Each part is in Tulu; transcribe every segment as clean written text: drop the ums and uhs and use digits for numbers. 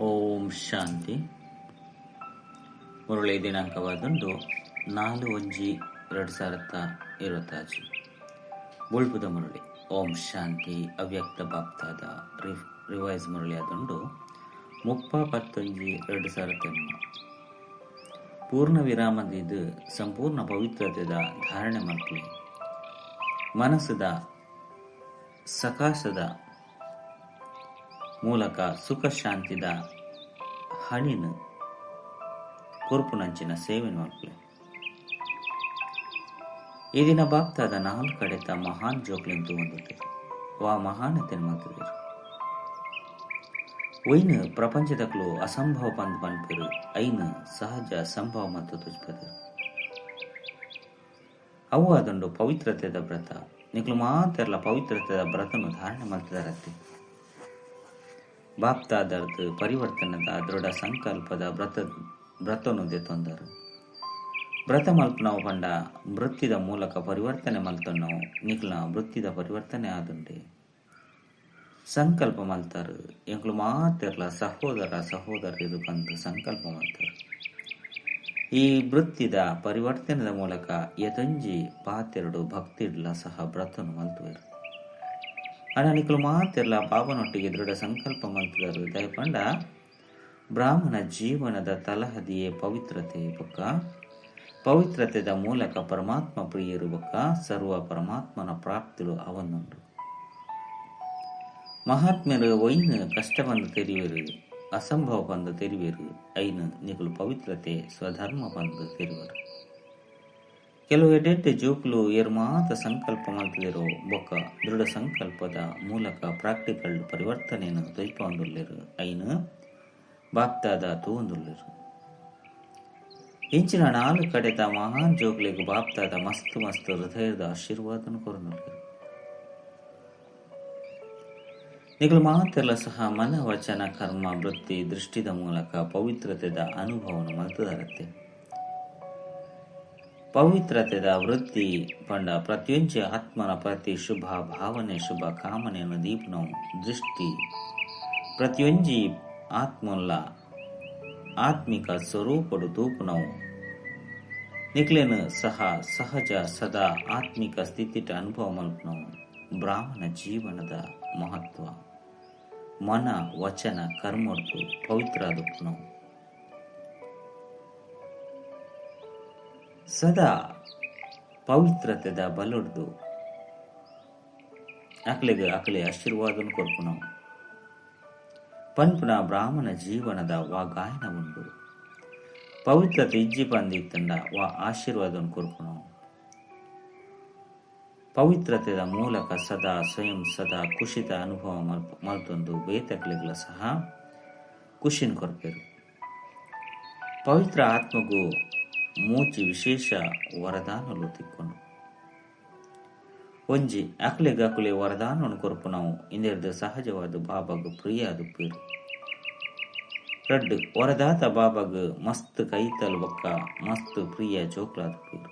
ಓಂ ಶಾಂತಿ. ಮುರಳಿ ದಿನಾಂಕವಾದಂದು 4-1-2026. ಬೊಳ್ಪುದ ಮುರಳಿ. ಓಂ ಶಾಂತಿ. ಅವ್ಯಕ್ತ ಬಾಪ್ತಾದ ರಿವೈಸ್ ಮುರಳಿ ಆದುಂಡು 30-11-2008. ಪೂರ್ಣ ವಿರಾಮದಿದ್ದು ಸಂಪೂರ್ಣ ಪವಿತ್ರತೆದ ಧಾರಣೆ ಮಲ್ಪುಲೆ. ಮನಸ್ಸುದ ಸಕಾಸದ ಮೂಲಕ ಸುಖ ಶಾಂತಿದ ಹಣಿನ ಕೊರ್ಪುನಂಚಿನ ಸೇವೆ ಮಲ್ಪುಲೆ. ಈ ದಿನ ಬಾಪ್ತಾದ ನಾಲ್ಕು ಕಡೆತ ಮಹಾನ್ ಜೋಕ್ಲೆಂತು ಹೊಂದುತ್ತಾರೆ ವಾ ಮಹಾನತೆನ್ ಮಲ್ತುದೆರ್. ಒಯ್ನ್ ಪ್ರಪಂಚದಕ್ಲು ಅಸಂಭವ ಪಂದ್ ಪನ್ಪೆರ್, ಐನ್ ಸಹಜ ಸಂಭವ ಮತ್ತು ತುಜ್ಪದೆರ್. ಅವು ಆದುಂಡು ಪವಿತ್ರತೆದ ವ್ರತ. ನಿಕ್ಲು ಮಾತೆರ್ಲ ಪವಿತ್ರತೆದ ವ್ರತನು ಧಾರಣೆ ಮಲ್ತದರತ್ತೆ. ಬಾಪ್ತಾದರ್ದು ಪರಿವರ್ತನದ ದೃಢ ಸಂಕಲ್ಪದ ವ್ರತನು ದೆತೊಂದರು. ವ್ರತ ಮಲ್ಪನವು ಪಂಡ ವೃತ್ತಿದ ಮೂಲಕ ಪರಿವರ್ತನೆ ಮಲ್ತನ್ನವು ನಿಕ್ಲ ವೃತ್ತಿದ ಪರಿವರ್ತನೆ ಆದುಂಡೆ. ಸಂಕಲ್ಪ ಮಲ್ತಾರು ಎಂಕ್ಲು ಮಾತೆರ್ಲ ಸಹೋದರ ಸಹೋದರಿಯರು ಬಂದು ಸಂಕಲ್ಪ ಮಲ್ತಾರು. ಈ ವೃತ್ತಿದ ಪರಿವರ್ತನೆದ ಮೂಲಕ ಯತಂಜಿ ಪಾತೆರಡು ಭಕ್ತಿಡ್ಲ ಸಹ ವ್ರತನು ಮಲ್ತುವೆರು. ಅಣ್ಣ ನಿಕ್ಲು ಮಾತೆರ್ಲ ಬಾಬನೊಟ್ಟಿಗೆ ದೃಢ ಸಂಕಲ್ಪ ಮಲ್ತದರು. ದಯಪಂಡ ಬ್ರಾಹ್ಮಣ ಜೀವನದ ತಲಹದಿಯೇ ಪವಿತ್ರತೆ ಬೊಕ್ಕ ಪವಿತ್ರತೆದ ಮೂಲಕ ಪರಮಾತ್ಮ ಪ್ರಿಯರು ಬೊಕ್ಕ ಸರ್ವ ಪರಮಾತ್ಮನ ಪ್ರಾಪ್ತಿಲು ಅವನುಂಡು. ಮಹಾತ್ಮ್ಯರು ಒಯ್ನು ಕಷ್ಟ ಬಂದು ತೆರಿವೆರು, ಅಸಂಭವ ಬಂದು ತೆರಿವೆರು, ಐನು ನಿಕುಲು ಪವಿತ್ರತೆ ಸ್ವಧರ್ಮ ಬಂದು ತೆರಿವರು. ಕೆಲವು ಎಡೆಡ್ಡೆ ಜೋಕ್ಲು ಏರ್ ಮಾತ ಸಂಕಲ್ಪ ಮಲ್ತದಿರೋ ಬೊಕ್ಕ ದೃಢ ಸಂಕಲ್ಪದ ಮೂಲಕ ಪ್ರಾಕ್ಟಿಕಲ್ ಪರಿವರ್ತನೆಯನ್ನು ತೊಯ್ಪೊಂದುಲ್ಲೆರು, ಐನು ಬಾಪ್ತಾದ ತೂವೊಂದುಲ್ಲೆರು. ಇಂಚಿನ ನಾಲ್ಕು ಕಡೆತ ಮಹಾನ್ ಜೋಕ್ಲೆಗ್ ಬಾಪ್ತಾದ ಮಸ್ತ್ ಮಸ್ತ್ ಹೃದಯದ ಆಶೀರ್ವಾದನು ಕೊರನುಲ್ಲೆರು. ನಿಕಲು ಮಾತೆಲ್ಲ ಸಹ ಮನ ವಚನ ಕರ್ಮ ವೃತ್ತಿ ದೃಷ್ಟಿದ ಮೂಲಕ ಪವಿತ್ರತೆದ ಅನುಭವನು ಮಲ್ತದರತ್ತೆ. ಪವಿತ್ರತೆದ ವೃತ್ತಿ ಪಂಡ ಪ್ರತಿಯೊಂಜಿ ಆತ್ಮನ ಪ್ರತಿ ಶುಭ ಭಾವನೆ ಶುಭ ಕಾಮನೆಯನ್ನು ದೀಪನವು ದೃಷ್ಟಿ ಪ್ರತಿಯೊಂಜಿ ಆತ್ಮಲ್ಲ ಆತ್ಮಿಕ ಸ್ವರೂಪಡು ತೂಪುನವು ನಿಕ್ಲೇನು ಸಹ ಸಹಜ ಸದಾ ಆತ್ಮಿಕ ಸ್ಥಿತಿಟ ಅನುಭವ ಮಲ್ಪನವು ಬ್ರಾಹ್ಮಣ ಜೀವನದ ಮಹತ್ವ. ಮನ ವಚನ ಕರ್ಮರ್ದು ಪವಿತ್ರ ದುಪ್ಪುನವು ಸದಾ ಪವಿತ್ರತೆದ ಬಲೊಡ್ದು ಅಕ್ಲೆಗ್ ಅಕ್ಲೆ ಆಶೀರ್ವಾದನು ಕೊರ್ಪುನವು ಪನ್ಪುನ ಬ್ರಾಹ್ಮಣ ಜೀವನದ ವಾ ಗಾಯನ ಉಂಡು. ಪವಿತ್ರತೆ ಇಜ್ಜಿ ಪಂದಿತ್ತಂಡ ವಾ ಆಶೀರ್ವಾದನು ಕೊರ್ಪುನವು. ಪವಿತ್ರತೆದ ಮೂಲಕ ಸದಾ ಸ್ವಯಂ ಸದಾ ಖುಷಿತ ಅನುಭವ ಮಲ್ತೊಂದು ಬೇತಕ್ಲೆಗ್ಲ ಸಹ ಖುಷಿನ್ ಕೊರ್ಪೆರು. ಪವಿತ್ರ ಆತ್ಮಗೂ ಮೂಚಿ ವಿಶೇಷ ವರದಾನಲು ತಿಕ್ಕೊಂಡು ಒಂಜಿ ಅಕ್ಲೆಗ್ ಅಕ್ಲೆ ವರದಾನವನ್ನು ಕೊರ್ಪುನವು ಇಂದೆರ್ದು ಸಹಜವಾದ ಬಾಬಾಗ್ ಪ್ರಿಯ ದುಪ್ಪೇರು. ರಡ್ಡು ವರದಾತ ಬಾಬಾಗ್ ಮಸ್ತ್ ಕೈತಲ್ ಬೊಕ್ಕ ಮಸ್ತ್ ಪ್ರಿಯ ಜೋಕ್ಲಾದುಪ್ಪೇರು.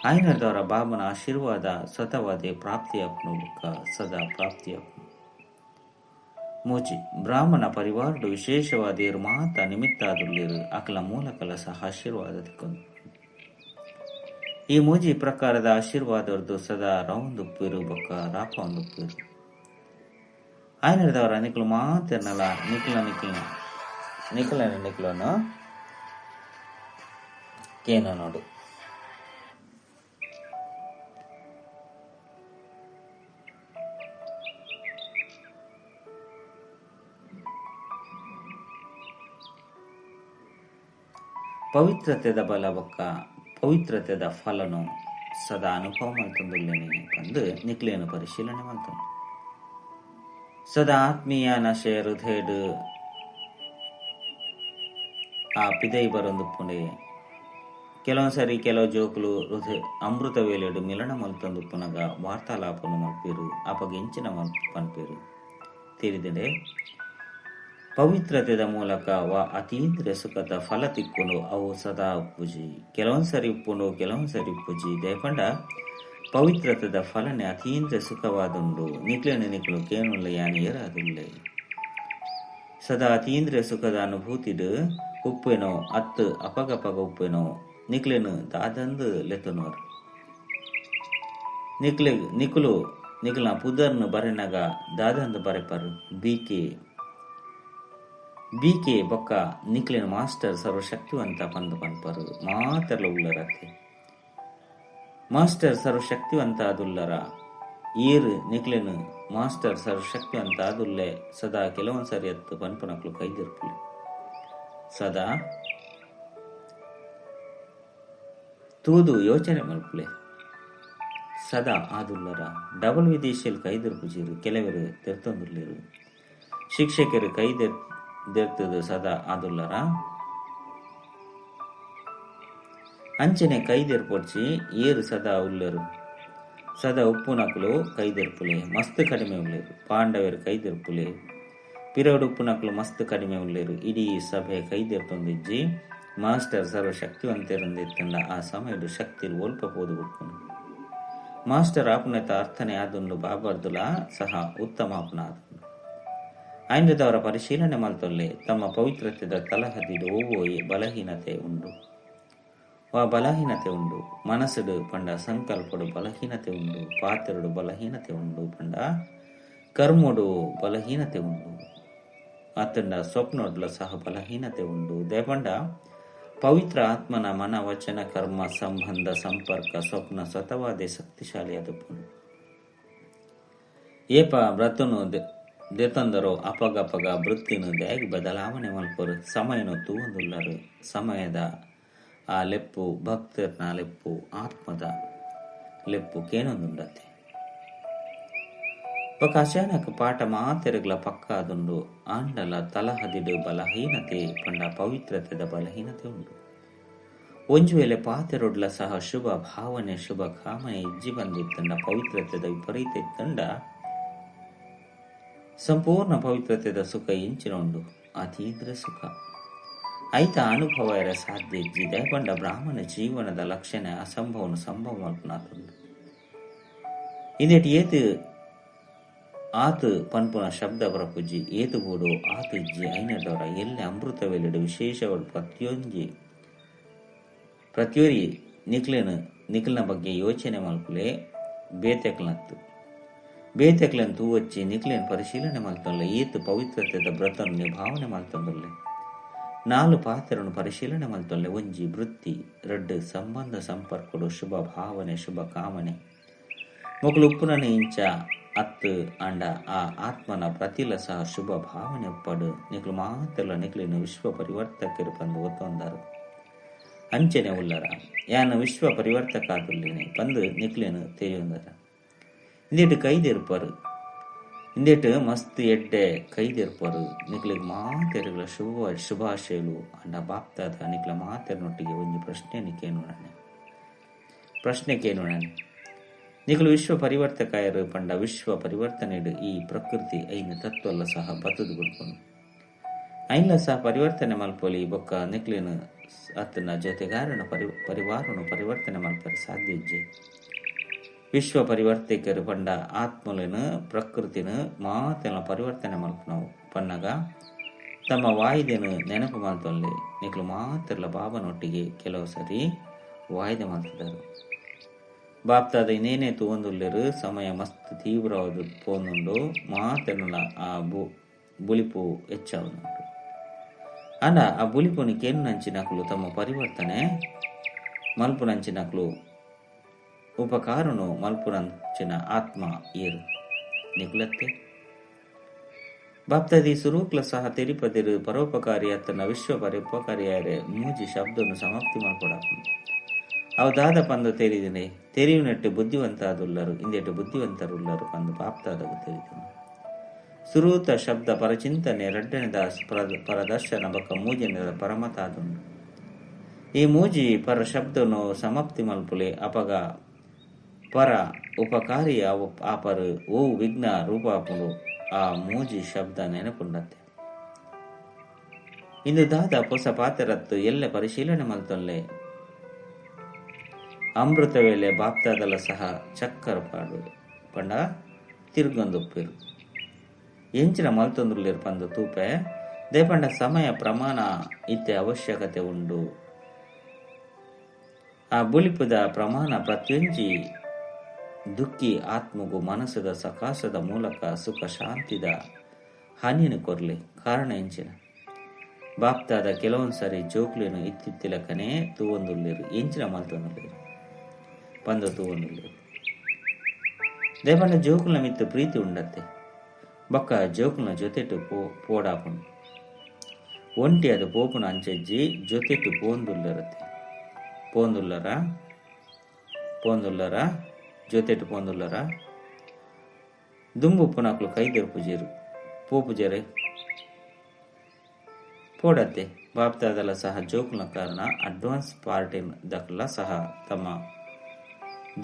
ಆಯ್ನದವರ ಬಾಬನ ಆಶೀರ್ವಾದ ಸ್ವತವಾದೇ ಪ್ರಾಪ್ತಿಯಾಪುನು ಬೊಕ್ಕ ಸದಾ ಪ್ರಾಪ್ತಿಯಾಪುನು. ಮೂಚಿ ಬ್ರಾಹ್ಮಣ ಪರಿವಾರಡು ವಿಶೇಷವಾದ ಏರು ಮಾತ ನಿಮಿತ್ತಾದುಲ್ಲೇರು ಅಕಲ ಮೂಲಕಲ ಸಹ ಆಶೀರ್ವಾದ ತಿಕ್ಕೊಂಡು. ಈ ಮೂಜಿ ಪ್ರಕಾರದ ಆಶೀರ್ವಾದವರದು ಸದಾ ರೌಂದುಪ್ಪೇರು ಬೊಕ್ಕ ರಾಪ ಒಂದುಪ್ಪೇರು. ಆಯ್ನದವರ ನಿಕ್ಲು ಮಾತೆರ್ನಲ ನಿಕ್ಲ ನಿಕ್ಲ ನಿಕ್ಲನ ನಿಕ್ಲನ ಕೇನ ನೋಡು. ಪವಿತ್ರತೆದ ಬಲ ಬೊಕ್ಕ ಪವಿತ್ರತೆದ ಫಲನು ಸದಾ ಅನುಭವ ಮಲ್ತೊಂದುಲ್ಲೇನೆ ಪಂದ್ ನಿಕ್ಲೇನು ಪರಿಶೀಲನೆ ಮಲ್ತೊಂದು. ಸದಾ ಆತ್ಮೀಯ ನಶೆ ಹೃದಯಡ್ ಆ ಪಿದೈ ಬರೊಂದುಪ್ಪುಂಡೆ. ಕೆಲವೊಂದ್ಸರಿ ಕೆಲವು ಜೋಕುಲು ಹೃದಯ ಅಮೃತ ವೇಲೆಡು ಮಿಲನ ಮಲ್ತೊಂದುಪ್ಪುನಗ ವಾರ್ತಾಲಾಪನು ಮಲ್ಪೇರು, ಅಪಗ ಇಂಚಿನ ಪನ್ಪೇರು ತಿಳಿದಿದೆ. ಪವಿತ್ರತೆದ ಮೂಲಕ ವಾ ಅತೀಂದ್ರಿಯ ಸುಖದ ಫಲ ತಿಕ್ಕೊಂಡು ಅವು ಸದಾ ಉಪ್ಪುಜಿ. ಕೆಲವೊಂದ್ಸರಿ ಉಪ್ಪುಂಡು, ಕೆಲವೊಂದ್ಸರಿ ಉಪ್ಪುಜಿ. ದಯಪಂಡ ಪವಿತ್ರತೆದ ಫಲನೆ ಅತೀಂದ್ರಿಯ ಸುಖವಾದುಂಡು. ನಿಕ್ಲೇನು ನಿಕ್ಲು ಕೇನುಲ್ಲ ಯಾನಿಯರ ಅದುಲ್ಲೆ. ಸದಾ ಅತೀಂದ್ರಿಯ ಸುಖದ ಅನುಭೂತಿಡು ಉಪ್ಪೇನೋ ಅತ್ತು ಅಪಗಪಗ ಉಪ್ಪೇನೋ ನಿಕ್ಲೇನು ದಾದಂದು ಲೆತ್ತನೋರು. ನಿಕ್ಲೆ ನಿಕುಲು ನಿಕ್ಲ ಪುದರ್ನು ಬರೆನಾಗ ದಾದಂದು ಬರೆಪರು. ಬಿಕೆ ಬಿಕೆ ಬೊಕ್ಕ ನಿಕ್ಲಿನ ಮಾಸ್ಟರ್ ಸರ್ವಶಕ್ತಿವಂತ ಪಂದು ಪನ್ಪರು ಮಾತರ್ಲ ಉಲ್ಲರತ್ತೆ. ಮಾಸ್ಟರ್ ಸರ್ವಶಕ್ತಿವಂತ ಅದುಲ್ಲರ ಏರು ನಿಕ್ಲಿನ ಮಾಸ್ಟರ್ ಸರ್ವಶಕ್ತಿವಂತ ಅದುಲ್ಲೆ ಸದಾ ಕೆಲವೊಂದು ಸರಿ ಎತ್ತು ಪನ್ಪನಕ್ಲು ಕೈದಿರ್ಪುಲಿ. ಸದಾ ತೂದು ಯೋಚನೆ ಮಲ್ಪುಲೆ ಸದಾ ಆದುಲ್ಲರ. ಡಬಲ್ ವಿದೇಶಿಯಲ್ಲಿ ಕೈದಿರ್ಪುಜೀರು ಕೆಲವರು ತೆರ್ತೊಂದುರ್ಲಿರು. ಶಿಕ್ಷಕರು ಕೈದೆರ್ತದು ಸದಾ ಆದುಲ್ಲರ. ಅಂಚನೆ ಕೈದೆರ್ಪೊಡ್ಚಿ ಏರು ಸದಾ ಉಲ್ಲರು. ಸದಾ ಉಪ್ಪುನಕುಲು ಕೈದೆರ್ಪುಲೆ ಮಸ್ತ್ ಕಡಿಮೆ ಉಲ್ಲೇರು. ಪಾಂಡವರು ಕೈದೆರ್ಪುಲೆ ಪಿರವಡು ಉಪ್ಪುನಕುಲು ಮಸ್ತ್ ಕಡಿಮೆ ಉಲ್ಲೇರು. ಇಡೀ ಸಭೆ ಕೈದೆರ್ತೊಂದಿಜ್ಜಿ. ಮಾಸ್ಟರ್ ಸರ್ವಶಕ್ತಿವಂತೆರಂದಿತ್ತಂಡ ಆ ಸಮಯಡು ಶಕ್ತಿ ಒಲ್ಪ ಪೋದು ಬಿಡ್ಕೊಂಡು ಮಾಸ್ಟರ್ ಆಪುನೆತ ಅರ್ಥನೆ ಆದುಂಡು ಬಾಬರ್ದುಲ ಸಹ ಉತ್ತಮ ಆಪುನ ಆದುಂಡು. ಆಯ್ದವರ ಪರಿಶೀಲನೆ ಮಲ್ತೊಲ್ಲೆ ತಮ್ಮ ಪವಿತ್ರತೆದ ತಲಹದಿಡು ಓವೋಯೆ ಬಲಹೀನತೆ ಉಂಡು. ವಾ ಬಲಹೀನತೆ ಉಂಡು. ಮನಸ್ಸುಡು ಪಂಡ ಸಂಕಲ್ಪಡು ಬಲಹೀನತೆ ಉಂಡು. ಪಾತ್ರಡು ಬಲಹೀನತೆ ಉಂಡು ಪಂಡ ಕರ್ಮಡು ಬಲಹೀನತೆ ಉಂಡು. ಆತಂಡ ಸ್ವಪ್ನೊಡ್ಲ ಸಹ ಬಲಹೀನತೆ ಉಂಡು. ದೇಪಂಡ ಪವಿತ್ರ ಆತ್ಮನ ಮನ ವಚನ ಕರ್ಮ ಸಂಬಂಧ ಸಂಪರ್ಕ ಸ್ವಪ್ನ ಸ್ವತವಾದೇ ಶಕ್ತಿಶಾಲಿಯಾದಪ್ಪನು. ಏಪ ವ್ರತನು ದೆತಂದರೋ ಅಪಗಪಗ ವೃತ್ತಿನು ದ್ಯಾಗ್ ಬದಲಾವಣೆ ಮಲ್ಪರು. ಸಮಯನು ತೂವೊಂದುಲ್ಲರು. ಸಮಯದ ಆ ಲೆಪ್ಪು ಭಕ್ತರ್ನ ಲೆಪ್ಪು ಆತ್ಮದ ಲೆಪ್ಪು ಕೇನೊಂದುಂಡತೆ. ಬೊಕ ಅಚಾನಕ್ ಪಾಠ ಮಾತೆರುಗ್ಲ ಪಕ್ಕ ಅದುಂಡು. ಆಂಡಲ ತಲಹದಿಡು ಬಲಹೀನತೆ ಪಂಡ ಪವಿತ್ರತೆದ ಬಲಹೀನತೆ ಉಂಡು. ಒಂಜು ವೇಳೆ ಪಾತೆರೊಡ್ಲ ಸಹ ಶುಭ ಭಾವನೆ ಶುಭ ಕಾಮನೆ ಇಜ್ಜಿ ಬಂದಿತ್ತಂಡ ಪವಿತ್ರತೆದ ವಿಪರೀತ ಇತ್ತಂಡ ಸಂಪೂರ್ಣ ಪವಿತ್ರತೆದ ಸುಖ ಇಂಚಿನ ಉಂಡು, ಅತೀಂದ್ರ ಸುಖ. ಐತ ಅನುಭವ ಇರ ಸಾಧ್ಯ ಇಜ್ಜಿ. ದಯಪಂಡ ಬ್ರಾಹ್ಮಣ ಜೀವನದ ಲಕ್ಷಣ ಅಸಂಭವನು ಸಂಭವ ಮಲ್ಪುನಾತುಂಡು. ಇಂದೆಟ್ ಏತು ಆತು ಪನ್ಪುನ ಶಬ್ದ ಬರಪುಜ್ಜಿ. ಏತು ಬೋಡು ಆತು ಇಜ್ಜಿ. ಐನದವರ ಎಲ್ಲೆ ಅಮೃತವೆಲ್ಲಿಡು ವಿಶೇಷವಾದ ಪ್ರತಿಯೊಂಜಿ ಪ್ರತಿಯೊರಿ ನಿಕ್ಲೆನ ನಿಕ್ಲಿನ ಬಗ್ಗೆ ಯೋಚನೆ ಮಲ್ಪುಲೆ. ಬೇತೆಕ್ಲತ್ತು ಬೇತೆಕ್ಲನ್ ತೂವಚ್ಚಿ ನಿಕ್ಲೇನ್ ಪರಿಶೀಲನೆ ಮಲ್ತೊಲ್ಲೆ. ಏತು ಪವಿತ್ರತೆದ ವ್ರತನು ನಿಭಾವನೆ ಮಲ್ತೊಂದುಲ್ಲೆ. ನಾಲು ಪಾತ್ರನು ಪರಿಶೀಲನೆ ಮಲ್ತೊಲ್ಲೆ. ಒಂಜಿ ವೃತ್ತಿ, ರಡ್ಡು ಸಂಬಂಧ ಸಂಪರ್ಕಡು ಶುಭ ಭಾವನೆ ಶುಭ ಕಾಮನೆ ಮೊಕಲು ಉಪ್ಪುನನೆ ಇಂಚ ಅತ್ತು ಅಂಡ ಆ ಆತ್ಮನ ಪ್ರತಿಲ ಸಹ ಶುಭ ಭಾವನೆ ಒಪ್ಪಡು. ನಿಕ್ಲು ಮಾತೆಲ್ಲ ನಿಕ್ಲಿನ ವಿಶ್ವ ಪರಿವರ್ತಕರು ಪಂದು ಒತ್ತೊಂದರು. ಅಂಚನೆ ಉಲ್ಲರ ಯಾನ ವಿಶ್ವ ಪರಿವರ್ತಕಾದುಲ್ಲೇನೆ ಪಂದು ನಿಕ್ಲೇನು ತೆರಿಯೊಂದರ. ಇಂದೇಟು ಕೈದಿರ್ಪರು ಇಂದೇಟು ಮಸ್ತ್ ಎಡ್ಡೆ ಕೈದಿರ್ಪರು. ನಿಕ್ಲಿಗೆ ಮಾತೆರುಗಳ ಶುಭಾಶಯಲು ಅಂಡ ಬಾಪ್ತಾದ ನಿಕ್ಲ ಮಾತೆರನೊಟ್ಟಿಗೆ ಒಂಜಿ ಪ್ರಶ್ನೆ ನಿಕೇನು ಪ್ರಶ್ನೆ ಕೇನು. ನಿಕಲು ವಿಶ್ವ ಪರಿವರ್ತಕಾಯರು ಪಂಡ ವಿಶ್ವ ಪರಿವರ್ತನೆಡು ಈ ಪ್ರಕೃತಿ ಐನ ತತ್ವಲ್ಲ ಸಹ ಬತ್ತದು ಬಿಡ್ಕೊಂಡು ಐನ್ಲ ಸಹ ಪರಿವರ್ತನೆ ಮಲ್ಪೊಲಿ. ಬೊಕ್ಕ ನಿಕ್ಲಿನ ಅತ್ತನ ಜೊತೆಗಾರನ ಪರಿವಾರನು ಪರಿವರ್ತನೆ ಮಲ್ಪರೆ ಸಾಧ್ಯ ಇಜ್ಜೆ. ವಿಶ್ವ ಪರಿವರ್ತಕರು ಪಂಡ ಆತ್ಮಲಿನ ಪ್ರಕೃತಿನ ಮಾತೆಲ್ಲ ಪರಿವರ್ತನೆ ಮಲ್ಪನವು ಪನ್ನಗ ತಮ್ಮ ವಾಯ್ದೆನು ನೆನಪು ಮಲ್ತೊಲ್ಲೆ. ನಿಕ್ಲು ಮಾತೆಲ್ಲ ಬಾಬನೊಟ್ಟಿಗೆ ಕೆಲವು ಸರಿ ವಾಯ್ದೆ ಮಲ್ತಿದರು. ಬಾಪ್ತಾದ ಇನ್ನೇನೇ ತೂವೊಂದುಲ್ಲೆರು. ಸಮಯ ಮಸ್ತ್ ತೀವ್ರವಾದ ಪೋನುಂಡು. ಮಾತೆಲ್ಲ ಆ ಬುಲಿಪು ಹೆಚ್ಚಾವುಂಡು. ಅಂಡ ಆ ಬುಲಿಪುನಿ ಕೇನುನಂಚಿನಕ್ಲು ತಮ್ಮ ಪರಿವರ್ತನೆ ಮಲ್ಪುನಂಚಿನಕ್ಲು ಉಪಕಾರನು ಮಲ್ಪುನಂಚಿನ ಆತ್ಮ ಏರು ನಿಕುಲತ್ತೆ. ಬಾಪ್ತಾದಿ ಸುರೂಕ್ಲ ಸಹ ತೆರಿಪದಿರು ಪರೋಪಕಾರಿ ಅತ್ತನ ವಿಶ್ವ ಪರೋಪಕಾರಿಯಾರೆ ಮೂಜಿ ಶಬ್ದನು ಸಮಾಪ್ತಿ ಮಲ್ಪೊಡಾಪುಂಡು. ಅವು ದಾದ ಪಂದು ತೆರಿದಿನೆ ತೆರಿಯುನೆಟ್ಟು ಬುದ್ಧಿವಂತಾದುಲ್ಲರು ಇಂದೆಟ್ಟು ಬುದ್ಧಿವಂತರುಲ್ಲರು ಪಂದು ಬಾಪ್ತಾದವು ತೆರಿದನು. ಸುರೂತ ಶಬ್ದ ಪರಚಿಂತನೆ, ರಡ್ಡನೆದ ಪರದರ್ಶನ ಬೊಕ್ಕ ಮೂಜನೆದ ಪರಮತಾದುಂಡು. ಈ ಮೂಜಿ ಪರ ಶಬ್ದನು ಸಮಾಪ್ತಿ ಮಲ್ಪುಲೆ. ಅಪಗ ಪರ ಉಪಕಾರಿಯ ಆಪರು ಓ ವಿಘ್ನ ರೂಪಾಪುಡು ಆ ಮೂಜಿ ಶಬ್ದ ನೆನಪುಂಡತ್ತೆ. ಇಂದು ದಾದ ಹೊಸ ಪಾತ್ರತ್ತು ಎಲ್ಲ ಪರಿಶೀಲನೆ ಮಲ್ತೊಲ್ಲೆ. ಅಮೃತ ವೇಳೆ ಬಾಪ್ತಾದಲ ಸಹ ಚಕ್ಕರ ಪಾಡು ಪಂಡ ತಿರುಗೊಂದುಪ್ಪಿರು ಎಂಚಿನ ಮಲ್ತೊಂದುರ್ಲಿರು ಪಂದು ತೂಪೆ. ದೇಪಂಡ ಸಮಯ ಪ್ರಮಾಣ ಇತ್ತೆ ಅವಶ್ಯಕತೆ ಉಂಡು. ಆ ಬುಲಿಪುದ ಪ್ರಮಾಣ ಪ್ರತಿಯೊಂಜಿ ದುಃಖಿ ಆತ್ಮಗು ಮನಸ್ಸದ ಸಕಾಸದ ಮೂಲಕ ಸುಖ ಶಾಂತಿದ ಹಾನಿಯನ್ನು ಕೊರ್ಲೆ ಕಾರಣ ಎಂಚಿನ ಬಾಪ್ತಾದ ಕೆಲವೊಂದು ಸಾರಿ ಜೋಕ್ಲೇನು ಇತ್ತಿತ್ತಿಲಕನೇ ತೂವೊಂದುಲ್ಲೇರು ಎಂಚಿನ ಮಲ್ತೊಂದುಲ್ಲೇರು ಪಂದ ತೂವೊಂದುಲ್ಲೇರು. ದೇಪಂಡ ಜೋಕುಲ್ನ ಮಿತ್ತು ಪ್ರೀತಿ ಉಂಡತ್ತೆ ಬೊಕ್ಕ ಜೋಕುಲ್ನ ಜೊತೆಟು ಪೋಡಾಪುಂಡು ಒಂಟಿ ಅದು ಪೋಪುನ ಅಂಚೆಜ್ಜಿ ಜೊತೆಟು ಪೋಂದುಲ್ಲರತ್ತೆ ಪೋಂದುಲ್ಲರ ಪೋಂದುಲ್ಲರ ಜೊತೆಟು ಪೋಂದುಲ್ಲರ ದುಂಬು ಪುನಕ್ಲು ಕೈದೆರು ಪೂಜೆರು ಪೋಪುಜೆರೆ ಪೋಡತ್ತೆ. ಬಾಪ್ತಾದಲ ಸಹ ಜೋಕುಲ್ನ ಕಾರಣ ಅಡ್ವಾನ್ಸ್ ಪಾರ್ಟಿ ದಕ್ಲ ಸಹ ತಮ್ಮ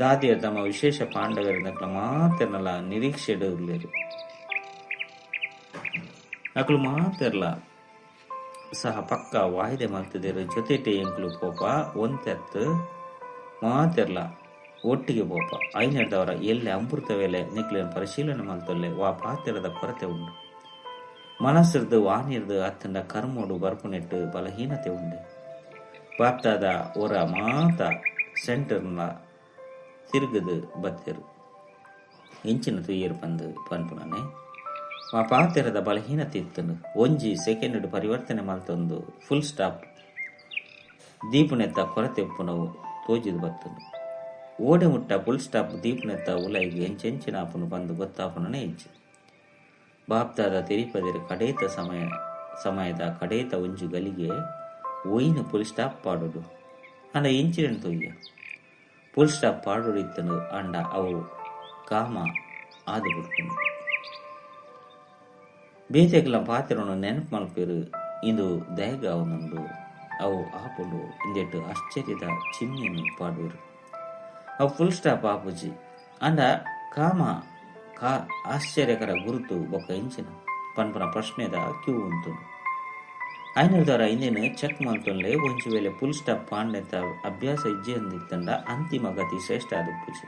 ದಾದಿಯ ತಮ್ಮ ವಿಶೇಷ ಪಾಂಡವರ ದಕ್ಲ ಮಾತೆರ್ನಲ ನಿರೀಕ್ಷೆಡು ಉಲ್ಲೇರು ಅಕ್ಲು ಮಾತೆರ್ಲ ಸಹ ಪಕ್ಕ ವಾಯ್ದೆ ಮಲ್ತಿದ್ದೇರು ಜೊತೆಟೆ ಎಂಕ್ಲು ಪೋಪ ಒಂತೆತ್ತು ಮಾತೆರ್ಲ ಒಟ್ಟಿಗೆ ಪೋಪ ಐನೆಡ್ದವರ ಎಲ್ಲೆ ಅಮೃತ ವೇಳೆ ನಿಕ್ಲಿನ ಪರಿಶೀಲನೆ ಮಲ್ತೊಲ್ಲೆ ವಾ ಪಾತ್ರದ ಕೊರತೆ ಉಂಡು ಮನಸ್ಸಿರ್ದು ವಾನಿರ್ದು ಅತ್ತಂಡ ಕರ್ಮೋಡು ಬರ್ಪುನೆಟ್ಟು ಬಲಹೀನತೆ ಉಂಡು. ಬಾಪ್ತಾದ ಒರ ಮಾತ ಸೆಂಟರ್ನ ತಿರುಗದು ಬತ್ತೆರು ಇಂಚಿನ ತುಯ್ಯರು ಪಂದು ಪನ್ಪುನನೆ ಆ ಪಾತೆರದ ಬಲಹೀನತೆ ಇತ್ತನು ಒಂಜಿ ಸೆಕೆಂಡ್ ಪರಿವರ್ತನೆ ಮಲ್ತೊಂದು ಫುಲ್ ಸ್ಟಾಪ್ ದೀಪನೆತ್ತ ಕೊರತೆ ಉಪ್ಪುನವು ತೋಜಿದು ಬತ್ತನು ಓಡೆ ಮುಟ್ಟ ಫುಲ್ ಸ್ಟಾಪ್ ದೀಪನೆತ್ತ ಉಲೈಗೆ ಎಂಚೆಂಚಿನ ಆಪುನು ಬಂದು ಗೊತ್ತಾಪುನನೇ ಇಜ್ಜಿ. ಬಾಪ್ತಾದ ತಿರುಪದಿರ ಕಡೇತ ಸಮಯದ ಕಡೇತ ಒಂಜಿ ಗಲಿಗೆ ಒಯ್ನು ಫುಲ್ ಸ್ಟಾಪ್ ಪಾಡೋಡು ಅಂಡ ಇಂಚಿನ ತೊಯ್ಯ ಫುಲ್ ಸ್ಟಾಪ್ ಪಾಡೋಡು ಇತ್ತನು ಅಂಡ ಅವು ಕಾಮ ಆದು ಬಿಡ್ಕೊಂಡು ಬೇತೆಗಳ ಪಾತ್ರವನ್ನು ನೆನಪು ಮಲ್ಪೇರು ಇಂದು ದಯಗ ಅವನುಂಡು ಅವು ಆಪುಂಡು ಇಂದೆಟ್ಟು ಆಶ್ಚರ್ಯದ ಚಿಹ್ನೆಯನ್ನು ಪಾಡುವರು ಅವು ಫುಲ್ ಸ್ಟಾಪ್ ಆಪುಜಿ ಅಂಡ ಕಾಮ ಕಾ ಆಶ್ಚರ್ಯಕರ ಗುರುತು ಬೊಕ್ಕ ಇಂಚಿನ ಪನ್ಪನ ಪ್ರಶ್ನೆದ ಕ್ಯೂ ಉಂಟು. ಐನೂರು ಇಂದಿನ ಚೆಕ್ ಮಲ್ತೊನ್ಲೆ ಒಂಜಿ ವೇಳೆ ಫುಲ್ ಸ್ಟಾಪ್ ಪಾಂಡೆತ ಅಭ್ಯಾಸ ಇಜ್ಜೆಂದಿತ್ತಂಡ ಅಂತಿಮ ಗತಿ ಶ್ರೇಷ್ಠ ಆದುಪ್ಪುಜಿ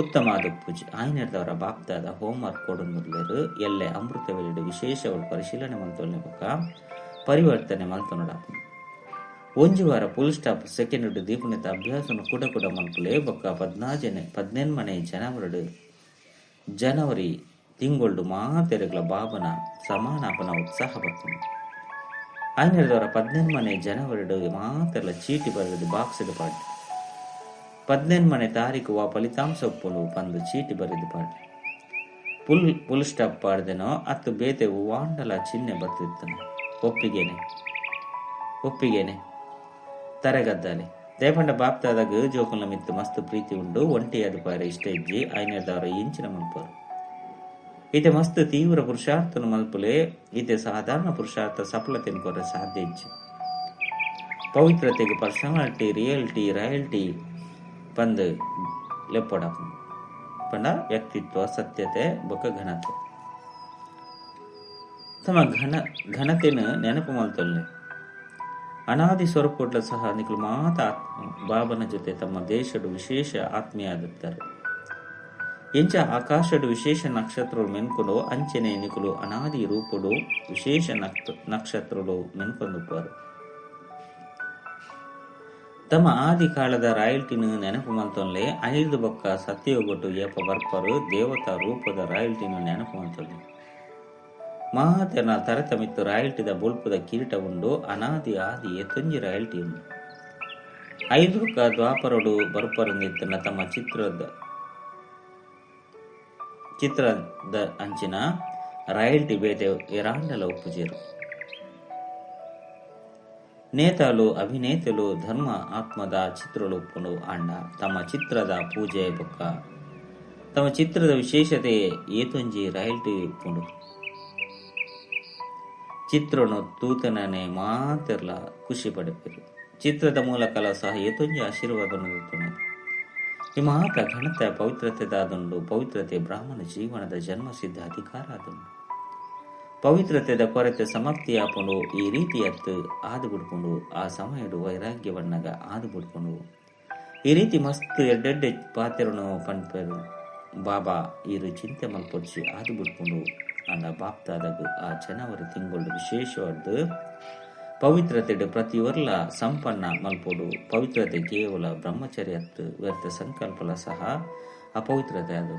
ಉತ್ತಮ ಆದುಪ್ಪುಜಿ. ಐನೂರದವರ ಬಾಪ್ತಾದ ಹೋಮ್ವರ್ಕ್ ಕೊಡೊಂದುಲ್ಲೆರ್ ಎಲ್ಲೆ ಅಮೃತ ವೇಳೆಡ್ ವಿಶೇಷ ಪರಿಶೀಲನೆ ಮಲ್ತೊನ್ಲೆ ಬೊಕ್ಕ ಪರಿವರ್ತನೆ ಮಲ್ತೊನೊಡಾಪುಂಡು. ಒಂಜಿ ವಾರ ಫುಲ್ ಸ್ಟಾಪ್ ಸೆಕೆಂಡ್ ದೀಪನೆತ ಅಭ್ಯಾಸನು ಕೂಡ ಕೂಡ ಮಲ್ಪುಲೆ ಬೊಕ್ಕ 18ನೇ ಜನವರಿ ತಿಂಗೊಳ್ಡು ಮಾತೆರೆಗಳ ಬಾಬನ ಸಮಾನಾಪನ ಉತ್ಸಾಹ ಬರ್ತದೆ. ಐನೂರದವರ 18ನೇ ಜನವರಿಡು ಮಾತೆಲ್ಲ ಚೀಟಿ ಬರೆದು ಬಾಕ್ಸ್ಡ್ ಪಾಡ್ 18ನೇ ತಾರೀಕು ವಾ ಫಲಿತಾಂಶ ಒಪ್ಪುಂಡು ಪಂದು ಚೀಟಿ ಬರೆದು ಪಾಡ್ ಫುಲ್ ಸ್ಟಾಪ್ ಪಾಡ್ದೆನೋ ಅತ್ತು ಬೇತೆ ವಾಂಡಲ ಚಿಹ್ನೆ ಬರ್ತಿತ್ತನು ಒಪ್ಪಿಗೇನೆ ಒಪ್ಪಿಗೇನೆ ತರೆಗದ್ದಾಲೆ. ದೇಪಂಡ ಬಾಪ್ತಾದಾಗ ಜೋಕುಲ್ನ ಮಿತ್ತು ಮಸ್ತ್ ಪ್ರೀತಿ ಉಂಡು ಒಂಟಿಯಾದ ಪಾರ ಇಷ್ಟ ಇಜ್ಜಿ ಐನದವರ ಇಂಚಿನ ಮಲ್ಪರು ಈತೆ ಮಸ್ತ್ ತೀವ್ರ ಪುರುಷಾರ್ಥನ ಮಲ್ಪುಲೆ ಈತೆ ಸಾಧಾರಣ ಪುರುಷಾರ್ಥ ಸಫಲತೆಯನ್ನು ಕೊರ ಸಾಧ್ಯ ಇಜ್ಜಿ. ಪವಿತ್ರತೆಗೆ ಪರ್ಸನಾಲಿಟಿ ರಿಯಾಲಿಟಿ ರಾಯಲ್ಟಿ ಪಂದು ಲೆಪ್ಪೊಡಾಪುಂಡು ಪಂಡ ವ್ಯಕ್ತಿತ್ವ ಸತ್ಯತೆ ಬೊಕ್ಕ ಘನತೆ ತಮ್ಮ ಘನತೆಯನ್ನು ನೆನಪು ಮಲ್ತೊಲ್ಲೆ. ಅನಾದಿ ಸ್ವರೂಪಟ್ಲ ಸಹ ನಿಖಲು ಮಾತ ಬಾಬನ ಜೊತೆ ತಮ್ಮ ದೇಶಡು ವಿಶೇಷ ಆತ್ಮೀಯ ಆದಿತ್ತಾರೆ. ಎಂಚ ಆಕಾಶಡು ವಿಶೇಷ ನಕ್ಷತ್ರಗಳು ಮೆನ್ಕೊಂಡು ಅಂಚನೆ ನಿಖಲು ಅನಾದಿ ರೂಪಡು ವಿಶೇಷ ನಕ್ಷತ್ರಗಳು ಮೆನ್ಕೊಂದುಪ್ಪಾರು. ತಮ್ಮ ಆದಿ ಕಾಲದ ರಾಯಲ್ಟಿನ ನೆನಪು ಮಲ್ತೊನ್ಲೆ ಐದು ಬೊಕ್ಕ ಸತ್ಯಯೋಗಟ್ಟು ಏಪ ಬರ್ಪರು ದೇವತಾ ರೂಪದ ರಾಯಲ್ಟಿನ ನೆನಪು ಮಲ್ತೊನ್ಲೆ ಮಾತೆನ ತರತಮಿತ್ತು ರಾಯಲ್ಟಿದ ಬೊಲ್ಪುದ ಕಿರೀಟ ಉಂಡು ಅನಾದಿ ಆದಿ ಎತ್ತೊಂಜಿ ರಾಯಲ್ಟಿ ಉಂಡು. ಐದು ಬೊಕ್ಕ ದ್ವಾಪರಡು ಬರ್ಪರಂದಿತ್ತನ ತಮ್ಮ ಚಿತ್ರದ ಅಂಚಿನ ರಾಯಲ್ಟಿ ಬೇತೆ ಎರಾಂಡಲ ಉಪ್ಪುಜೇರು. ನೇತಾಲು ಅಭಿನೇತಲು ಧರ್ಮ ಆತ್ಮದ ಚಿತ್ರಗಳು ಉಪ್ಪುಂಡು ಆಂಡ ತಮ್ಮ ಚಿತ್ರದ ಪೂಜೆ ಬೊಕ್ಕ ತಮ್ಮ ಚಿತ್ರದ ವಿಶೇಷತೆ ಏತೊಂಜಿ ರಾಯಲ್ಟಿ ಉಪ್ಪುಂಡು. ಚಿತ್ರನು ತೂತನನೆ ಮಾತೆರ್ಲ ಖುಷಿ ಪಡೆಪೆರು. ಚಿತ್ರದ ಮೂಲಕ ಸಹ ಏತೊಂಜಿ ಆಶೀರ್ವಾದವನ್ನು ಈ ಮಾತ ಘನತೆ ಪವಿತ್ರತೆದಾದುಂಡು. ಪವಿತ್ರತೆ ಬ್ರಾಹ್ಮಣ ಜೀವನದ ಜನ್ಮಸಿದ್ಧ ಅಧಿಕಾರ ಆದುಂಡು. ಪವಿತ್ರತೆದ ಕೊರತೆ ಸಮಾಪ್ತಿಯಾಪುಂಡು ಈ ರೀತಿಯತ್ತು ಆದು ಬಿಡ್ಕೊಂಡು ಆ ಸಮಯಡು ವೈರಾಗ್ಯವನ್ನಾಗ ಆದು ಬಿಡ್ಕೊಂಡು ಈ ರೀತಿ ಮಸ್ತ್ ಎಡ್ಡೆಡ್ಡೆ ಪಾತೆರನು ಪನ್ಪೆರು ಬಾಬಾ ಈರು ಚಿಂತೆ ಮಲ್ಪೊಚ್ಚಿ ಆದು ಬಿಡ್ಕೊಂಡು ಅಂಡ ಬಾಪ್ತಾದಾಗ ಆ ಜನವರಿ ತಿಂಗಳು ವಿಶೇಷವಾದ ಪವಿತ್ರತೆ ಪ್ರತಿಯೊರ್ಲ ಸಂಪನ್ನ ಮಲ್ಪೋಡು. ಪವಿತ್ರತೆ ಕೇವಲ ಬ್ರಹ್ಮಚರ್ಯ ವ್ಯರ್ಥ ಸಂಕಲ್ಪಲ ಸಹ ಅಪವಿತ್ರತೆ ಅದು.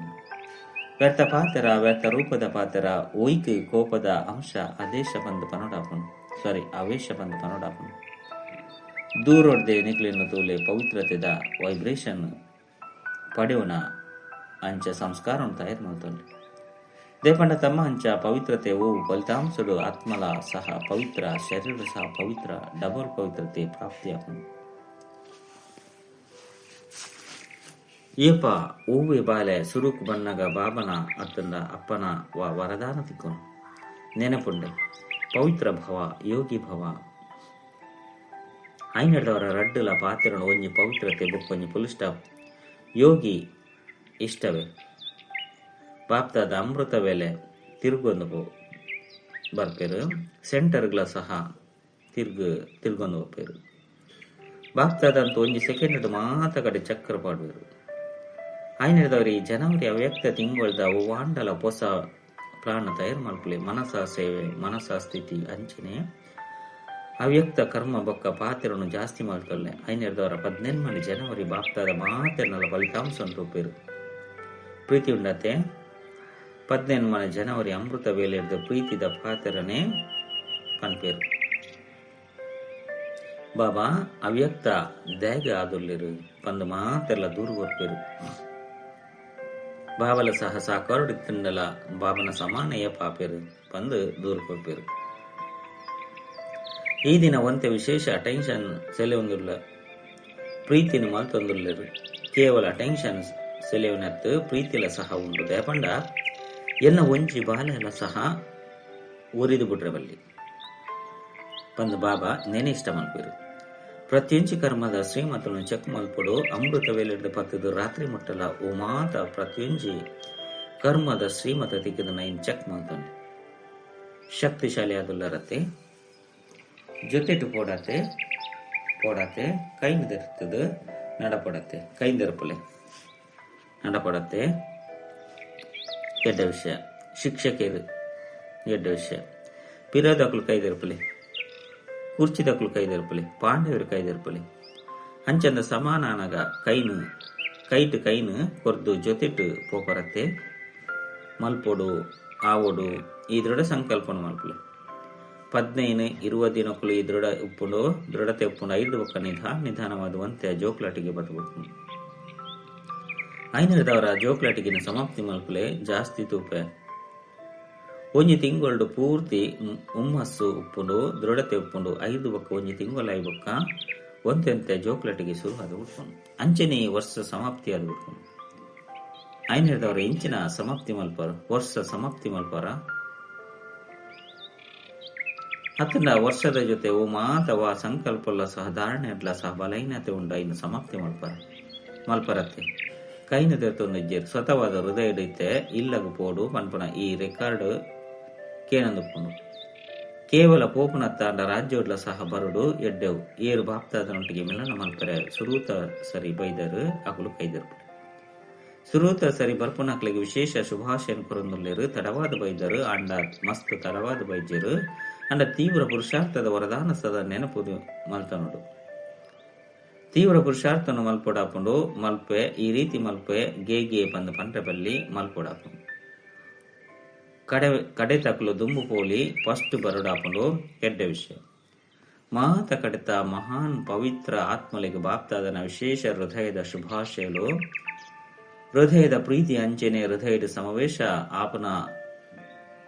ವ್ಯರ್ಥ ಪಾತ್ರ, ವ್ಯರ್ಥ ರೂಪದ ಪಾತ್ರ, ಒಯ್ಕ್ ಕೋಪದ ಅಂಶ ಆದೇಶ ಬಂದು ಪನೋಡಾಪನು, ಸಾರಿ ಆವೇಶ ಬಂದು ಪನೋಡಾಪನು. ದೂರೊಡ್ದೆ ನಿಕ್ಲಿನ ತೂಲೆ ಪವಿತ್ರತೆದ ವೈಬ್ರೇಷನ್ ಪಡೆಯುವನ ಅಂಚ ಸಂಸ್ಕಾರ ತಯಾರು ಮಾಡ್ತಾನೆ. ದೇಪಂಡ ತಮ್ಮ ಅಂಚ ಪವಿತ್ರತೆ ಓ ಫಲಿತಾಂಶಡು ಆತ್ಮಲ ಸಹ ಪವಿತ್ರ, ಶರೀರ ಸಹ ಪವಿತ್ರ, ಡಬಲ್ ಪವಿತ್ರತೆ ಪ್ರಾಪ್ತಿಯಾಗುವುದು. ಏಪ ಓವೆ ಬಾಲೆ ಸುರುಕು ಬನ್ನಗ ಬಾಬನ ಅತ್ತಂದ ಅಪ್ಪನ ವರದಾನ ತಿಕ್ಕೋನು ನೆನಪುಂಡೆ ಪವಿತ್ರ ಭವ ಯೋಗಿ ಭವ. ಐನಡವರ ರಡ್ಡುಲ ಪಾತ್ರನ ಒಂಜಿ ಪವಿತ್ರತೆ ಬೊಕ್ಕೊಂಜಿ ಫುಲ್ ಸ್ಟಾಪ್ ಯೋಗಿ ಇಷ್ಟವೇ. ಬಾಪ್ತಾದ ಅಮೃತ ವೇಳೆ ತಿರುಗೊಂದು ಬರ್ಪೇರು, ಸೆಂಟರ್ಗಳ ಸಹ ತಿರ್ಗೊಂದು ಹೋಗ್ಪೇರು. ಬಾಪ್ತಾದಂತ ಒಂಜಿ ಸೆಕೆಂಡ್ ಮಾತ ಕಡೆ ಚಕ್ರ ಪಾಡುವರು. ಆಯ್ನದವರು ಈ ಜನವರಿ ಅವ್ಯಕ್ತ ತಿಂಗಳದ ವಾಂಡಲ ಹೊಸ ಪ್ಲಾನ್ ತಯಾರು ಮಲ್ಪಲೆ. ಮನಸ ಸೇವೆ, ಮನಸ ಸ್ಥಿತಿ ಅಂಚನೆ ಅವ್ಯಕ್ತ ಕರ್ಮ ಬೊಕ್ಕ ಪಾತ್ರನು ಜಾಸ್ತಿ ಮಾಡ್ತೊಲ್ಲೆ. ಐನರ್ದವರ 18 ಜನವರಿ ಬಾಪ್ತಾದ ಮಾತೆರ್ನಲ ಫಲಿತಾಂಶ ರೂಪೇರು. ಪ್ರೀತಿ ಉಂಡತೆ 18 ಜನವರಿ ಅಮೃತ ವೇಳೆದ ಪ್ರೀತಿದ ಪಾತ್ರನೇ ಪನ್ಪೇರು. ಬಾಬಾ ಅವ್ಯಕ್ತ ದ್ಯಾಗ ಆದುಲ್ಲೇರು ಪಂದು ಮಾತೆಲ್ಲ ದೂರ ಕೊರ್ಪೇರು. ಬಾಬಲ ಸಹ ಸಾಕಾರುಡಿ ತಿಂಡಲ ಬಾಬನ ಸಮಾನಯ ಪಾಪೇರು ಪಂದು ದೂರ ಕೊರ್ಪೇರು. ಈ ದಿನ ಒಂತೆ ವಿಶೇಷ ಅಟೆನ್ಷನ್ ಸೆಲೆಯೊಂದುಲ್ಲ, ಪ್ರೀತಿನ ಮಲ್ತೊಂದುಲ್ಲೇರು. ಕೇವಲ ಅಟೆನ್ಷನ್ ಸೆಲೆಯವನತ್ತು ಪ್ರೀತಿಲ ಸಹ ಉಂಡು. ದೇಪಂಡ ಎನ್ನ ಒಂಜಿ ಬಾಲೆಲ್ಲ ಸಹ ಒರಿದು ಬಿಟ್ರೆ ಬಲ್ಲಿ ಪಂದು ಬಾಬಾ ನೆನೆ ಇಷ್ಟ ಮಲ್ಪೇರು. ಪ್ರತ್ಯಂಚಿ ಕರ್ಮದ ಶ್ರೀಮತನು ಚೆಕ್ ಮಲ್ಪಡು. ಅಮೃತ ವೇಳೆದ ಪತ್ತದು ರಾತ್ರಿ ಮುಟ್ಟಲ ಓ ಮಾತ ಪ್ರತ್ಯಂಜಿ ಕರ್ಮದ ಶ್ರೀಮತ ತಿಕ್ಕಿದ ನೈನ್ ಚೆಕ್ ಮಲ್ತಾನೆ. ಶಕ್ತಿಶಾಲಿ ಆದುಲ್ಲರತ್ತೆ ಜೊತೆಟು ಪೋಡತೆ ಪೋಡತೆ ಕೈಂದಿರ್ತದೆ ನಡಪಡತ್ತೆ ಕೈಂದಿರಪಲೆ ನಡಪಡತ್ತೆ. ಎಡ್ಡ ವಿಷಯ ಶಿಕ್ಷಕಿಯರು ಎಡ್ಡ ವಿಷಯ. ಪಿರೋದಕ್ಕಲು ಕೈದಿರಪಲೆ, ಕುರ್ಚಿದಕ್ಕಲು ಕೈದಿರಪಲೆ, ಪಾಂಡವರು ಕೈದಿರಪಲೆ. ಅಂಚಂದ ಸಮಾನಾನಗ ಕೈನು ಕೈಟು ಕೈನು ಕೊರ್ದು ಜೊತೆಟು ಪೋಪರತ್ತೆ ಮಲ್ಪೋಡು ಆವೋಡು ಈ ದೃಢ ಸಂಕಲ್ಪನ ಮಲ್ಪಲೆ. 15 20 ದಿನಕ್ಕೂ ಈ ದೃಢ ಉಪ್ಪುಂಡು ದೃಢತೆ ಉಪ್ಪುಂಡು. 5 ಒಕ್ಕ ನಿಧಾನವಾದುವಂತೆ ಜೋಕ್ಲಾಟಿಗೆ ಬರ್ತಬೇಕು. ಐನರದವರ ಜೋಕ್ಲಾಟಿಗಿನ ಸಮಾಪ್ತಿ ಮಲ್ಪಲೆ ಜಾಸ್ತಿ ತೂಪೆ. ಒಂಜಿ ತಿಂಗಳು ಪೂರ್ತಿ ಹುಮ್ಮಸ್ಸು ಉಪ್ಪುಂಡು ದೃಢತೆ ಉಪ್ಪುಂಡು. 5 ಬೊಕ್ಕ ಒಂಜಿ ತಿಂಗಳು I ಬೊಕ್ಕ ಒಂತೆಂತೆ ಜೋಕ್ಲಾಟಿಗೆ ಶುರು ಆದ ಬಿಟ್ಕೊಂಡು ಅಂಚನೆ ವರ್ಷ ಸಮಾಪ್ತಿ ಆದ ಬಿಟ್ಕೊಂಡು. ಐನರದವರ ಇಂಚಿನ ಸಮಾಪ್ತಿ ಮಲ್ಪರ ವರ್ಷ ಸಮಾಪ್ತಿ ಮಲ್ಪರ ಅತ್ತಂಡ ವರ್ಷದ ಜೊತೆ ಓ ಮಾತವ ಸಂಕಲ್ಪಲ್ಲ ಸಹ ಧಾರಣೆ ಅಡ್ಲ ಸಹ ಬಲಹೀನತೆ ಉಂಡ ಇನ್ನು ಸಮಾಪ್ತಿ ಮಲ್ಪರ ಮಲ್ಪರತ್ತೆ. ಕೈನ ತೆರ್ತೊಂದು ಇಜ್ಜೆರ್ ಸ್ವತವಾದ ಹೃದಯ ಇತ್ತೆ ಇಲ್ಲಗ ಪೋಡು ಪನ್ಪುನ ಈ ರೆಕಾರ್ಡ್ ಕೇನಂದುಪ್ಪುಂಡು. ಕೇವಲ ಪೋಪುನತ್ತಾಂಡ ರಾಜ್ಯೋಡ್ಲ ಸಹ ಬರುಡು ಎಡ್ಡೆವು ಏರು ಬಾಪ್ತಾದನೊಟ್ಟಿಗೆ ಮಿಲನ ಮಲ್ಪರೆ ಸುರೂತ ಸರಿ ಬೈದರು ಅಕುಲು ಕೈದರು. ಸುರೂತ ಸರಿ ಬರ್ಪುನಕ್ಲಿಗೆ ವಿಶೇಷ ಶುಭಾಶಯ ಕೊರೊಂದುಲ್ಲೆರ್. ತಡವಾದ ಬೈದರು ಅಂಡ ಮಸ್ತ್ ತಡವಾದ ಬೈಜರು ಅಂಡ ತೀವ್ರ ಪುರುಷಾರ್ಥದ ವರದಾನ ಸದ ನೆನಪುದು ಮಲ್ತನೋಡು. ತೀವ್ರ ಪುರುಷಾರ್ಥನು ಮಲ್ಪೊಡಾಪುಂಡು ಮಲ್ಪೆ ಈ ರೀತಿ ಮಲ್ಪೆ ಗೇಗೆ ಪಂದು ಪಂಡ್ರೆ ಬಲ್ಲಿ ಮಲ್ಪೊಡಾಪುಂಡು. ಕಡೆ ಕಡೆ ತಕಲು ದುಂಬು ಪೋಲಿ ಫಸ್ಟ್ ಬರುಡಾಪುಂಡು ಕೆಡ್ಡ ವಿಷಯ. ಮಾತ ಕಡೆತ ಮಹಾನ್ ಪವಿತ್ರ ಆತ್ಮಲಿಗೆ ಬಾಪ್ತಾದನ ವಿಶೇಷ ಹೃದಯದ ಶುಭಾಶಯಲು ಹೃದಯದ ಪ್ರೀತಿ ಅಂಚನೆ ಹೃದಯದ ಸಮಾವೇಶ ಆಪನ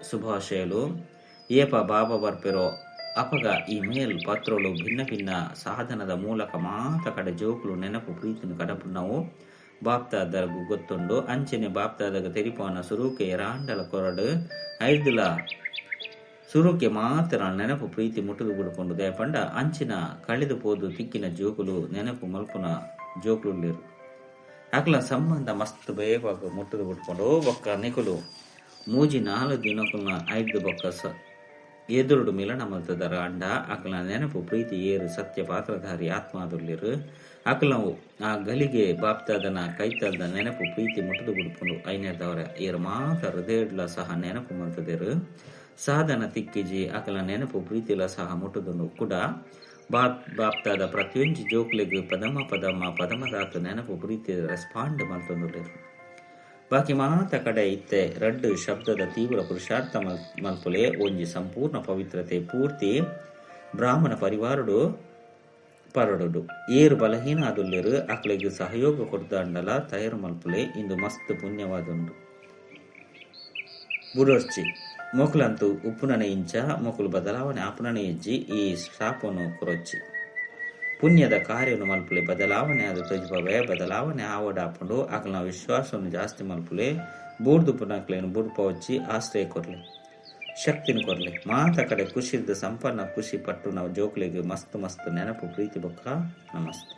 ಶುಭಾಶಯಲು. ಏಪ ಬಾಬಾ ಬರ್ಪೆರೋ ಅಪಗ ಈ ಮೇಲ್ ಪತ್ರಗಳು ಭಿನ್ನ ಭಿನ್ನ ಸಾಧನದ ಮೂಲಕ ಮಾತ ಕಡೆ ಜೋಕುಲು ನೆನಪು ಪ್ರೀತಿನ ಕಡಪುನವು ಬಾಪ್ತಾದಗು ಗೊತ್ತುಂಡು. ಅಂಚನೆ ಬಾಪ್ತಾದಾಗ ತೆರಿಪವನ ಸುರುಕೆ ರಾಂಡಲ ಕೊರಡು ಐದುಲ ಸುರುಕೆ ಮಾತ್ರ ನೆನಪು ಪ್ರೀತಿ ಮುಟ್ಟುದು ಬಿಡ್ಕೊಂಡು ದಯಪಂಡ ಅಂಚಿನ ಕಳೆದು ಪೋದು ತಿಕ್ಕಿನ ಜೋಕುಲು ನೆನಪು ಮಲ್ಪುನ ಜೋಕುಲು ಅಕಲ ಸಂಬಂಧ ಮಸ್ತ್ ಬೇಗವಾಗಿ ಮುಟ್ಟುದು ಬಿಟ್ಕೊಂಡು ಬೊಕ್ಕ ನಿಕುಲು ಮೂಜಿ 4 ದಿನಕ್ಕುನ ಐದು ಬೊಕ್ಕ ಎದುರುಡು ಮಿಲನ ಮಲ್ತದರ ಅಂಡ ಅಕಲ ನೆನಪು ಪ್ರೀತಿ ಏರು ಸತ್ಯ ಪಾತ್ರಧಾರಿ ಆತ್ಮಾದುಲ್ಲಿರು. ಅಕಲ್ನವು ಆ ಗಳಿಗೆ ಬಾಪ್ದಾದನ ಕೈತಲ್ದ ನೆನಪು ಪ್ರೀತಿ ಮುಟ್ಟುದು ಬುಡ್ಪುಂಡು. ಐನೆರ್ದವರ ಏರ್ ಮಾತ ಹೃದಯಡ್ಲ ಸಹ ನೆನಪು ಮಲ್ತದೆರ್. ಸಾಧನ ತಿಕ್ಕಿಜಿ ಅಕಲ್ನ ನೆನಪು ಪ್ರೀತಿಲ ಸಹ ಮುಟ್ಟುದುಂಡು. ಕುಡ ಬಾಪ್ದಾದ ಪ್ರತಿಯೊಂಜಿ ಜೋಕ್ಲೆಗ್ ಪದಮ ಪದಮ ಪದಮದಾತ್ ನೆನಪು ಪ್ರೀತಿ ರೆಸ್ಪಾಂಡ್ ಮಲ್ತೊಂದುಲ್ಲೆರ್. ಬಾಕಿ ಮಾತ ಕಡೆ ಇತ್ತೆ ರಡ್ಡ್ ಶಬ್ದದ ತೀವ್ರ ಪುರುಷಾರ್ಥ ಮಲ್ಪುಲೆ. ಒಂಜಿ ಸಂಪೂರ್ಣ ಪವಿತ್ರತೆ ಪೂರ್ತಿ ಬ್ರಾಹ್ಮಣ ಪರಿವಾರಡು ಪರಡೊಡು. ಏರ್ ಬಲಹೀನ ಆದುಲ್ಲೆರ್ ಅಕ್ಲೆಗ್ ಸಹಯೋಗ ಕೊರ್ದಾಂಡಲ ತಯಾರು ಮಲ್ಪುಲೆ. ಇಂದು ಮಸ್ತ್ ಪುಣ್ಯವಾದುಂಡು. ಬುಡೊರ್ಚಿ ಮೊಕುಲಂತೂ ಉಪ್ಪುನನೆ ಇಂಚ ಮೊಕುಲು ಬದಲಾವಣೆ ಆಪುನನೆ ಇಜ್ಜಿ. ಈ ಶ್ರಾಪೊನು ಕೊರೊಚ್ಚಿ. ಪುಣ್ಯದ ಕಾರ್ಯನು ಮಲ್ಪುಲೆ. ಬದಲಾವಣೆ ಆದ್ ತೋಜಿಪವೆ. ಬದಲಾವಣೆ ಆವೊಡಾಪುಂಡು. ಅಕಲ್ನ ವಿಶ್ವಾಸೊನು ಜಾಸ್ತಿ ಮಲ್ಪುಲೆ. ಬೂರ್ದುಪ್ಪುನಕ್ಲೆನ್ ಬುಡ್ಪವೊಚ್ಚಿ. ಆಶ್ರಯ ಕೊರ್ಲೆ. ಶಕ್ತಿನ್ ಕೊರ್ಲೆ. ಮಾತ ಕಡೆ ಖುಷಿರ್ದ್ ಸಂಪನ್ನ ಖುಷಿ ಪಟ್ಟುನ ಜೋಕ್ಲೆಗ್ ಮಸ್ತ್ ಮಸ್ತ್ ನೆನಪು ಪ್ರೀತಿ ಬೊಕ್ಕ ನಮಸ್ತೆ.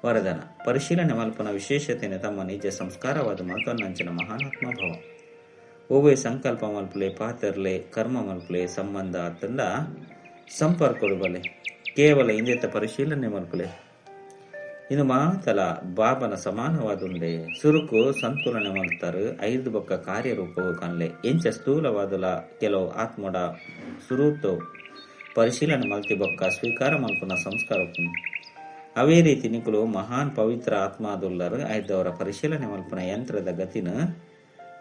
ವರದಾನ ಪರಿಶೀಲನೆ ಮಲ್ಪುನ ವಿಶೇಷತೆನ್ ತಮ್ಮ ನಿಜ ಸಂಸ್ಕಾರವಾದ್ ಮಲ್ತೊನ್ನಂಚಿನ ಮಹಾನಾತ್ಮ ಭವ. ಒವ್ವೇ ಸಂಕಲ್ಪ ಮಲ್ಪುಲೆ, ಪಾತೆರ್ಲೆ, ಕರ್ಮ ಮಲ್ಪುಲೆ, ಸಂಬಂಧ ಅತ್ತಂಡ ಸಂಪರ್ಕೊಡು ಬಲೆ. ಕೇವಲ ಇಂದೆತ ಪರಿಶೀಲನೆ ಮಲ್ಪುಲೆ. ಇಂದು ಮಾತಲ ಬಾಬನ ಸಮಾನವಾದುಂಡೆ. ಸುರುಕು ಸಂತುಲನೆ ಮಲ್ತರು ಐದು ಬೊಕ್ಕ ಕಾರ್ಯರೂಪವು ಕನ್ಲೆ. ಎಂಚ ಸ್ಥೂಲವಾದುಲ ಕೆಲವು ಆತ್ಮಡ ಸುರುತು ಪರಿಶೀಲನೆ ಮಲ್ತಿ ಬೊಕ್ಕ ಸ್ವೀಕಾರ ಮಲ್ಪುನ ಸಂಸ್ಕಾರ ಉಪ್ಪುಂಡು. ಅವೇ ರೀತಿ ನಿಕುಲು ಮಹಾನ್ ಪವಿತ್ರ ಆತ್ಮಾದುಲ್ಲರು ಐದವರ ಪರಿಶೀಲನೆ ಮಲ್ಪುನ ಯಂತ್ರದ ಗತಿನ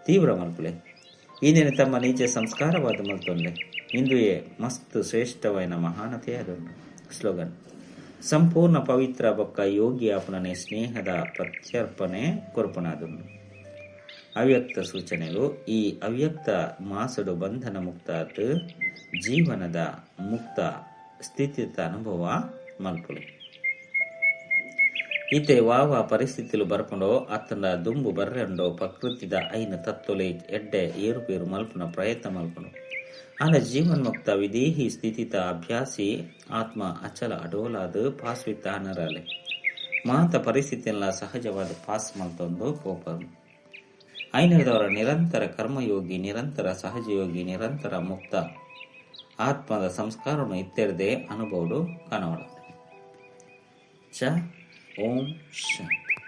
ತೀವ್ರ ಮಲ್ಪುಲೆ. ಇಂದಿನ ತಮ್ಮ ನಿಜ ಸಂಸ್ಕಾರವಾದ ಮಲ್ತೊಂಡೆ. ಇಂದುಯೇ ಮಸ್ತ್ ಶ್ರೇಷ್ಠವಾಯಿನ ಮಹಾನತೆ ಅದುಂಡು. ಸ್ಲೋಗನ್ ಸಂಪೂರ್ಣ ಪವಿತ್ರ ಬೊಕ್ಕ ಯೋಗಿ ಆಪುನನೆ ಸ್ನೇಹದ ಪ್ರತ್ಯರ್ಪಣೆ ಕೊರ್ಪುನಾದುಂಡು. ಅವ್ಯಕ್ತ ಸೂಚನೆಲು ಈ ಅವ್ಯಕ್ತ ಮಾಸಡು ಬಂಧನ ಮುಕ್ತಾತ್ ಜೀವನದ ಮುಕ್ತ ಸ್ಥಿತಿತ ಅನುಭವ ಮಲ್ಪುಲೆ. ಇತ್ತೆ ವಾವ ಪರಿಸ್ಥಿತಿಲು ಬರ್ಪುಂಡೋ ಅತ್ತಂಡ ದುಂಬು ಬರ್ರೆಂಡೋ ಪ್ರಕೃತಿದ ಐನ ತತ್ವಲೆ ಎಡ್ಡೆ ಏರುಪೇರು ಮಲ್ಪುನ ಪ್ರಯತ್ನ ಮಲ್ಪುಂಡು. ಆಂಡ ಜೀವನ್ಮುಕ್ತ ವಿದೇಹಿ ಸ್ಥಿತಿತ ಅಭ್ಯಾಸಿ ಆತ್ಮ ಅಚಲ ಅಡೋಲಾದ ಪಾಸ್ವಿತ್ತ ಅನರಾಲೆ. ಮಾತ ಪರಿಸ್ಥಿತಿಯಲ್ಲ ಸಹಜವಾದ ಪಾಸ್ ಮಲ್ತೊಂದು ಪೋಪರು. ಐನದವರ ನಿರಂತರ ಕರ್ಮಯೋಗಿ, ನಿರಂತರ ಸಹಜಯೋಗಿ, ನಿರಂತರ ಮುಕ್ತ ಆತ್ಮದ ಸಂಸ್ಕಾರವನ್ನು ಇತ್ತೆರದೆ ಅನುಭವಡು ಕಾಣವಡ. ಚ ಓಂ ಶಾಂತಿ.